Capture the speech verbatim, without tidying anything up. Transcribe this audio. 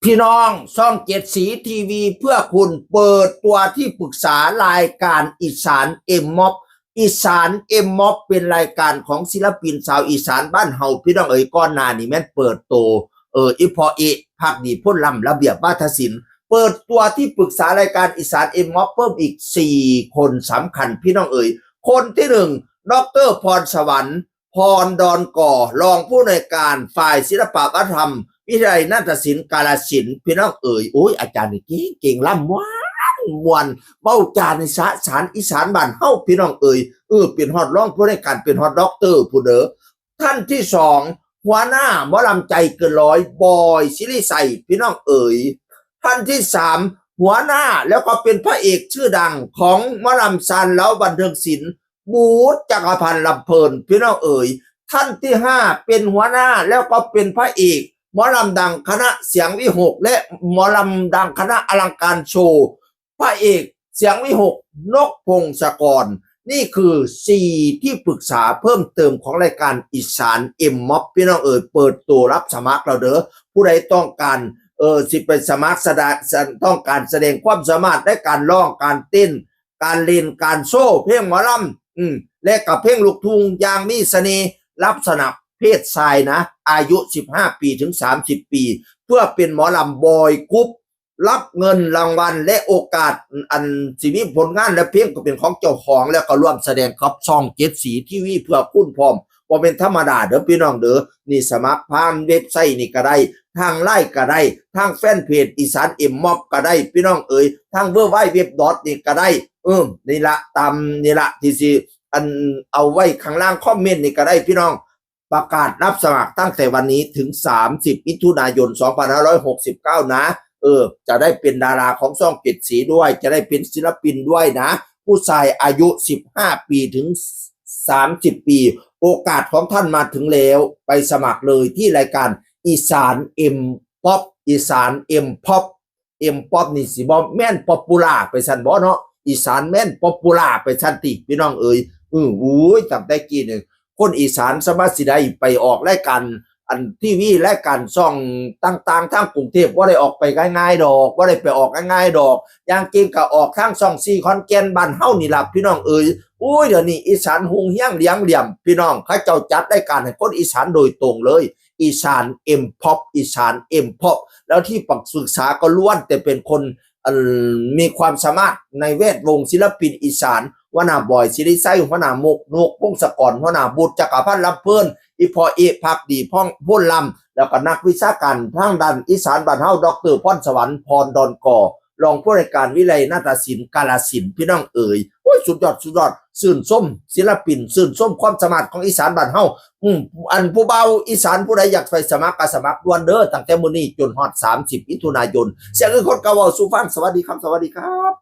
พี่น้อง ช่องเจ็ดสีทีวีเพื่อคุณเปิดตัวที่ปรึกษารายการอีสานเอ็มม็อบ อีสานเอ็มม็อบเป็นรายการของศิลปินสาวอีสานบ้านเฮา พี่น้องเอ๋ย ก่อนหน้านี้แม่นเปิดตัว เออ อีพ่อเอ พักดี พลล้ำ ระเบียบวาทศิลป์ เปิดตัวที่ปรึกษารายการอีสานเอ็มม็อบเพิ่มอีกสี่คนสำคัญ พี่น้องเอ๋ย คนที่หนึ่ง ดอกเตอร์ พรสวรรค์ พรดอนก่อ รองผู้อำนวยการฝ่ายศิลปวัฒนธรรม วิทยาลัยนาฏศิลป์กาฬสินธุ์ พี่น้องเอ๋ย โอ้ย อาจารย์นี่เก่งเก่ง ล่ำม่วนม่วน เว้าจาในสะสารอีสานบ้านเฮา พี่น้องเอ๋ย เออ เป็นฮอดรองผู้อำนวยการ เป็นฮอดดอกเตอร์ผู้นเด้อ ท่านที่สอง หัวหน้าหมอลำใจเกินร้อย บอย ศิริชัย พี่น้องเอ๋ย ท่านที่สาม หัวหน้าแล้วก็เป็นพระเอกชื่อดังของหมอลำซานเล้าบันเทิงศิลป์ บูธจักรพันธ์ลำเพลิน พี่น้องเอ๋ย ท่านที่ห้า เป็นหัวหน้าแล้วก็เป็นพระเอกหมอลำดังคณะเสียงวิหก และหมอลำดังคณะอลังการโชว์ พระเอกเสียงวิหก นกพงศกร นี่คือสี่ที่ปรึกษาเพิ่มเติมของรายการอีสานเอ็มม็อบ พี่น้องเอ๋ย เปิดตัวรับสมัครแล้วเด้อ ผู้ใดต้องการ เออ สิไปสมัครแสดง ต้องการแสดงความสามารถในการร้อง การเต้น การเล่น การโชว์เพลงหมอลำ อืม และกับเพลงลูกทุ่งอย่างมีเสน่ห์ รับสมัครเพศชายนะ อายุสิบห้าปีถึงสามสิบปี เพื่อเป็นหมอลำบอยกรุ๊ป รับเงินรางวัลและโอกาส อันสิมีผลงานและเพลงก็เป็นของเจ้าของ แล้วก็ร่วมแสดงกับช่องเจ็ดสีทีวีเพื่อคุณพร้อม บ่แม่นธรรมดาเด้อพี่น้องเด้อ นี่สมัครผ่านเว็บไซต์นี่ก็ได้ ทางไลน์ก็ได้ ทางแฟนเพจอีสานเอ็มม็อบก็ได้ พี่น้องเอ๋ย ทาง ดับเบิลยู ดับเบิลยู ดับเบิลยู ดอท นี่ก็ได้ เออ นี่ละ ตามนี่ละที่สิ อันเอาไว้ข้างล่างคอมเมนต์นี่ก็ได้ พี่น้อง ประกาศรับสมัครตั้งแต่วันนี้ถึงสามสิบมิถุนายนสองพันห้าร้อยหกสิบเก้านะ เออ จะได้เป็นดาราของช่องเจ็ดสีด้วย จะได้เป็นศิลปินด้วยนะ ผู้ชายอายุสิบห้าปีถึงสามสิบปี โอกาสของท่านมาถึงแล้ว ไปสมัครเลยที่รายการอีสานเอ็มป๊อป อีสานเอ็มป๊อป เอ็มป๊อปนี่สิบ่แม่นป๊อปปูล่าไปซั่นบ่เนาะ อีสานแม่นป๊อปปูล่าไปซั่นติ พี่น้องเอ๋ย อือ อุ้ย ตั้งแต่กี้นี่ คนอีสานสามารถสิได้ไปออกรายการ อันทีวี รายการช่องต่างๆ ทางกรุงเทพฯ บ่ได้ออกไปง่ายๆดอก บ่ได้ไปออกง่ายๆดอก อย่างเก่งก็ออกทางช่องสี่ขอนแก่นบ้านเฮานี่ล่ะ พี่น้องเอ๋ย อุ้ย เดี๋ยวนี้อีสานฮุ่งเฮียงเหลียงเหลี่ยม พี่น้อง เขาเจ้าจัดรายการให้คนอีสานโดยตรงเลย อีสานเอ็มป๊อป อีสานเอ็มป๊อป แล้วที่ปรึกษาก็ล้วนแต่เป็นคน อันมีความสามารถในแวดวงศิลปินอีสาน หัวหน้าบอย ศิริชัย หัวหน้ามุก นกพงศกร หัวหน้าบูธ จักรพันธ์ลำเพลิน อีพ่อเอ พักดี พ่อง พลล้ำ แล้วก็นักวิชาการทางด้านอีสานบ้านเฮา ดอกเตอร์ พรสวรรค์ พรดอนก่อ รองผู้อำนวยการวิทยาลัยนาฏศิลป์กาฬสินธุ์ พี่น้องเอ๋ย โอ้ย สุดยอด สุดยอด ชื่นชมศิลปิน ชื่นชมความสามารถของอีสานบ้านเฮา อืม อันผู้บ่าวอีสานผู้ใดอยากไปสมัครก็สมัครด่วนเด้อ ตั้งแต่มื้อนี้จนฮอดสามสิบมิถุนายน เสียงอื่นคนก็เว้าสู่ฟัง สวัสดีครับ สวัสดีครับ